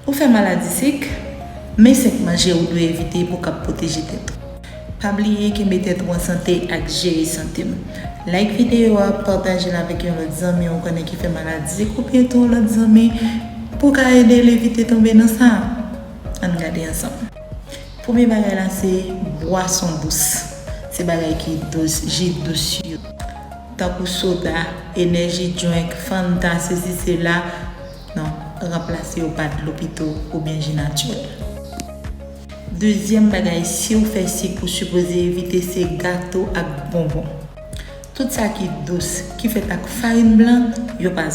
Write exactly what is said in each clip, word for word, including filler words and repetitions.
Ou fè maladi sik? Men senk manje ou dwe evite pou w kab pwoteje tèt ou. Pa bliye kenbe tèt ou an sante ak jere sante w. Like videyo a, pataje l avèk yon lòt zanmi ou konnen ki fè maladi sik oubyen tou yon lòt zanmi pou w ka ede l evite tonbe nan sa. Ann gade ansanm. Premye bagay la se bwason dous. Se bagay ki dous, ji dous yo. Tankou soda, energy drink, Fanta, sesi, sela. Non, ranplase yo pa dlo pito oubyen ji natirèl. Dezyèm bagay, si w fè sik, ou sipoze evite se gato ak bonbon. Tout sa ki dous, ki fèt ak farin blan, yo pa.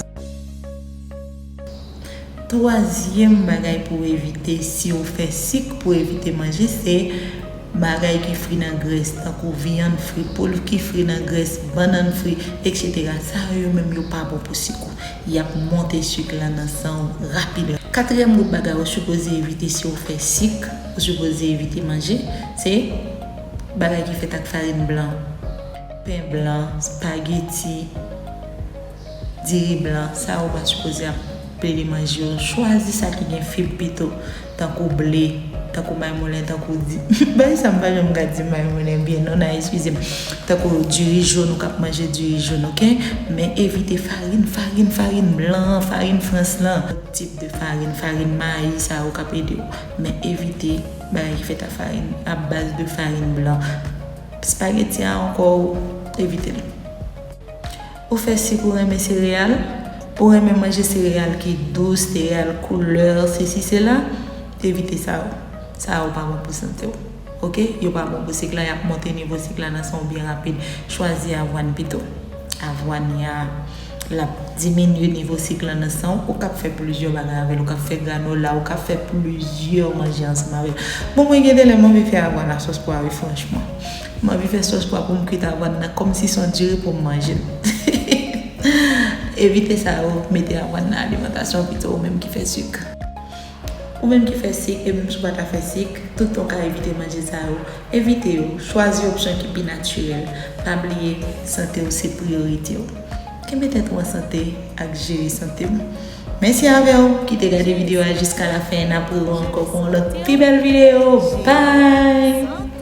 Twazyèm bagay pou w evite, si w fè sik pou w evite manje, se bagay ki fri nan grès, tankou vyann fri, poul ki fri nan grès, bannann fri, etsetera. Sa yo menm yo pa bon pou sik ou. Y ap monte sik la nan san w rapid. Katriyèm gwoup bagay ou sipoze evite si w fè sik, ou sipoze evite manje, se bagay ki fèt ak farin blan. Pen blan, spageti, diri blan, sa ou pa sipoze ap plede manje yo. Chwazi sa ki gen fib pito, tankou ble, tankou maymoulen, tankou di. Bagay sa m pa janm ka di maymoulen byen non, n a eskize m. Tankou diri jòn, ou k ap manje diri jòn, oke? Men evite farin, farin, farin blan, farin frans lan. Tip de farin, farin mayi, sa ou k ap ede w. Men evite bagay ki fèt a farin, a baz de farin blan. Spageti a ankò, evite l. Ou fè sik, ou renmen sereyal, ou renmen manje sereyal ki dous, sereyal koulè, sesi, sela, evite sa yo. Sa yo pa bon pou sante w. Oke? Yo pa bon pou sik la, y ap monte nivo sik la nan san w byen rapid. Chwazi avwàn pito. Avwàn ya, l ap diminye nivo sik la nan san w. Ou k ap fè plizyè bagay avè l, ou k ap fè granola, ou k ap fè plizyè manje ansanm avè l. Bon, mwen gen de lè m anvi fè avwàn a sòs pwa, wi, franchman. M anvi fè sòs pwa pou m kwit avwàn nan, kòmsi se yon diri pou m manje l. Evite sa yo, mete avwàn nan alimantasyon pito, ou menm ki fè sik. Ou menm ki fè sik, e menm si w pa ta fè sik, toutan w ka evite manje sa yo, evite yo, chwazi opsyon ki pi natirèl. Pa bliye, sante w se priyorite w. Kenbe tèt ou an sante ak jere sante w. Mèsi avè w ki te gade videyo a jiska lafen, n ap rewè ankò pou yon lòt pi bèl videyo. Bye!